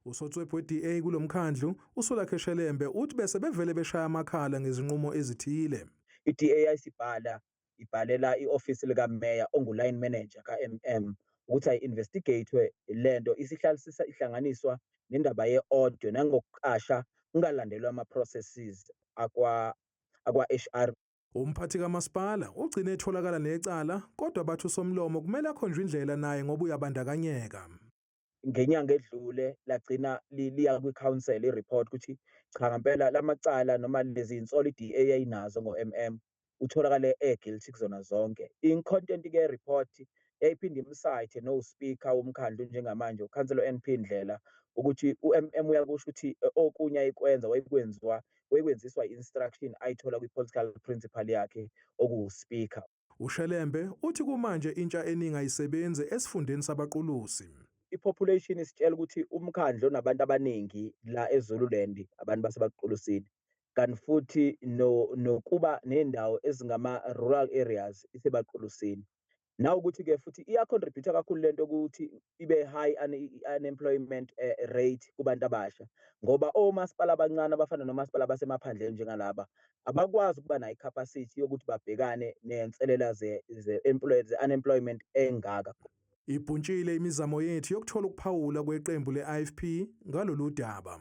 Usotswebhu we-DA kulo mkhandlu, uSolakhe Shelembe, uthi bese bevele beshaya amakhala ngezinqumo ezithile. I-DA yayisibhala ibhalela i-ofisi likameya ongu-line manager ka-MM ukuthi ayi-investigate lento isihlalisisa ihlanganiswa nendaba ye-audio nangokuqasha kungalandelwa ama-processes akwa-HR. Umphathi kamasipala ugcine etholakala necala, kodwa bathi usomlomo kumele akhonjwe indlela naye ngoba uyabandakanyeka. Ngenyanga edlule lagcina liya kwi-council i-report ukuthi cha, ngempela lamacala noma lezi insolo i-DA yayinazo ngo-MM utholakale e-guilty kuzona zonke. In-content ke report yayiphinde im-cite no-speaker womkhandlu njengamanje, ukhansela NP Ndlela, ukuthi u-MM uyakusho ukuthi okunye ayikwenza wayekwenziwa wayekwenziswa i-instruction ayithola kwi-political principal yakhe okuwu-speaker. UShelembe uthi kumanje intsha eningi ayisebenzi esifundeni sabaQulusi. I-population isitshela ukuthi umkhandlu onabantu abaningi la eZululand abantu basebaQulusini, kanti futhi no nokuba nendawo ezingama-rural areas isebaQulusini. Nawukuthi-ke futhi iya-contribute kakhulu lento ukuthi ibe high unemployment rate kubantu abasha, ngoba omasipala abancane abafana nomasipala basemaphandleni njengalaba abakwazi ukuba nayo i-capacity yokuthi babhekane nenselela ze-unemployment engaka. Ibhuntshile imizamo yethu yokuthola ukuphawula kweqembu le-IFP ngalolu daba.